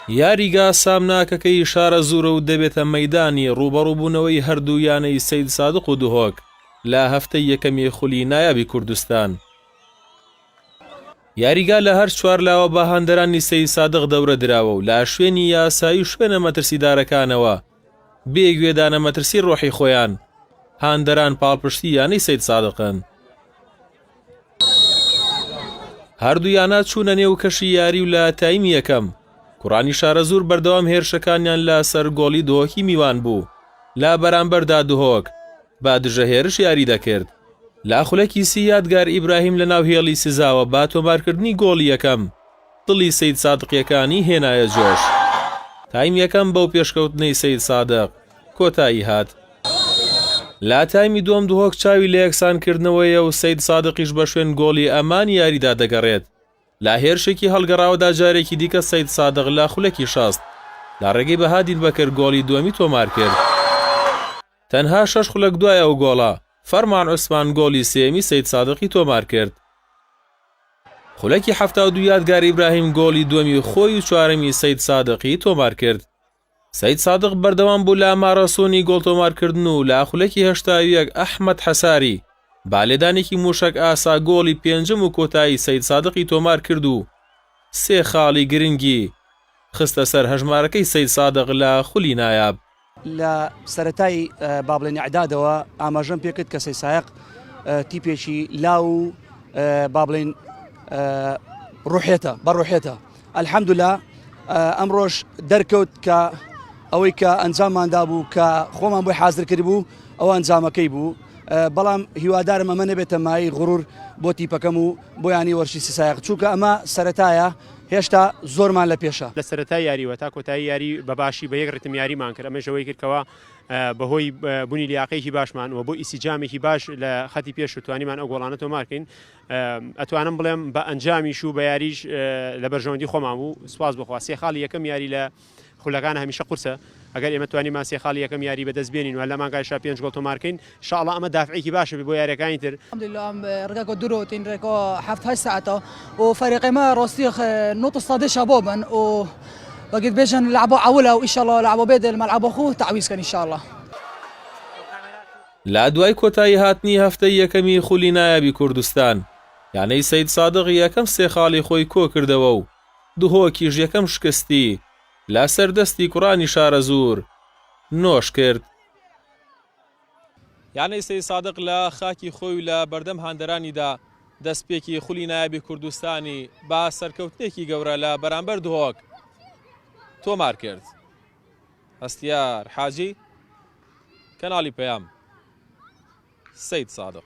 یاریگا سامناکەکەی شارەزوورە و دەبێتە مەیدانی ڕووبەڕووبوونەوەی هەردوو یانەی سەیدسادق و دهۆک لە هەفتەی یەکەمی خولی نایابی کوردستان. یاریگا لە هەر چوارلاوە بە هاندەرانی سەیدسادق دەورە دراوە و لە شوێنی یاسایی و شوێنە مەترسیدارەکانەوە بێ گوێدانە مەترسی ڕۆحی خۆیان هاندەران پاڵپشتی یانەی سەیدسادقن. هەردوو یانە چوونە نێو کەشی یاری و لە تایمی یەکەم کوڕانی شارەزوور بەردەوام هێرشەکانیان لە سەر گۆڵی دهۆکی میوان بوو لە بەرامبەردا دهۆک بە دژە هێرش یاری دەکرد لە خولەکی سی یادگار ئیبراهیم لە ناو هێڵی سزاوە بە تۆمارکردنی گۆڵی یەکەم دڵی سەید سادقیەکانی هێنایە جۆش تایم یەکەم بەو پێشکەوتنەی سەید سادق کۆتایی هات. لە تایمی دووەم دهۆک چاوی لە یەکسانکردنەوەیە و سەید سادقیش بە شوێن گۆڵی ئەمانی یاریدا دەگەڕێت. لە هێرشێکی هەڵگەڕاوەدا جارێکی دیکە سەید سادق لە خولەکی 60 لە ڕێگەی بەهادین بەکر گۆڵی دووەمی تۆمارکرد. تەنها شەش خولەک دوای ئەو گۆڵە، فەرمان عوسمان گۆڵی سێیەمی سەید سادقی تۆمارکرد. خولەکی 72 یادگار ئیبراهیم گۆڵی دووەمی خۆی و چوارەمی سەید سادقی تۆمارکرد. سەید سادق بەردەوام بوو لە ماراسۆنی گۆڵ تۆمارکردن و لە خولەکی 81 ئەحمەد حەساری با لێدانێکی موشەک ئاسا گۆڵی پێنجەم و کۆتایی سەید سادقی تۆمار کرد و سێ خاڵی گرنگی خستە سەر هەژمارەکەی سەید سادق لە خولی نایاب. لە سەرەتای با بڵێن ئیعدادەوە ئاماژەم پێکرد کە سەیسایەق تیپێکی لاو و با بڵێن ڕوحێتە بە ڕوحێتە الحمدللە ئەمڕۆش دەرکەوت کە ئەوەی کە ئەنجامماندا بوو کە خۆمان بۆی حاضر کرد بوو ئەو ئەنجامەکەی بوو بەڵام هیوادارم ئەمە نەبێتە مای غرور بۆ تیپەکەم و بۆیانی وەرشی سیسایق چونکە ئەمە سەتایە هێشتا زۆرمان لە پێشە. لە سەرەتای یاریوە تا کۆتایی یاری بە باشی بە یەک ڕیتم یاریمان کرد ئەمەش ئەوەی کرد کەوا بەهۆی بوونی لیاقەیەکی باشمان و بۆ ئیسیجامێکی باش لە خەتی پێش و توانیمان ئەو گۆڵانە تۆمارکەین ئەتوانم بڵێم بە ئەنجامیش و بە یاریش لە بەرژەوەندی خۆمان بوو سوپاس بخوا سێ خاڵی یەکەم یاری لە خولەکان هەمیشە قورسە ئەگەر ئێمە توانیمان سێ خاڵی یەکەم یاری بەدەست بێنین و لە مانگایشا پێنج گۆڵ تۆمارکەین شاءڵا ئەمە دافعێکی باشە بێ بۆ یاریەکانی تر. الحمدلله ام رگا دروتين رگا هفت هشت ساعتا و فريق ما راستي نوت الصادي شبابا و وقت بيجن لعبوا عوله وان شاء الله لعبوا بيد الملعب اخوه تعويض كان ان شاء الله. لە دوای کۆتایی هاتنی هەفتەی یەکەمی خولی نایابی کوردستان، یانەی سەیدسادق یەکەم سێ خاڵی خۆی کۆکردەوە و دهۆکیش یەکەم شکستی لەسەر دەستی کوڕانی شارەزوور نۆش کرد. یانەی سەیدسادق لە خاکی خۆی و لە بەردەم هاندەرانیدا دەستپێکی خولی نایابی کوردستانی بە سەرکەوتنێکی گەورە لە بەرامبەر دهۆک تۆمار کرد. هەستیار حاجی، کەناڵی پەیام، سەیدسادق.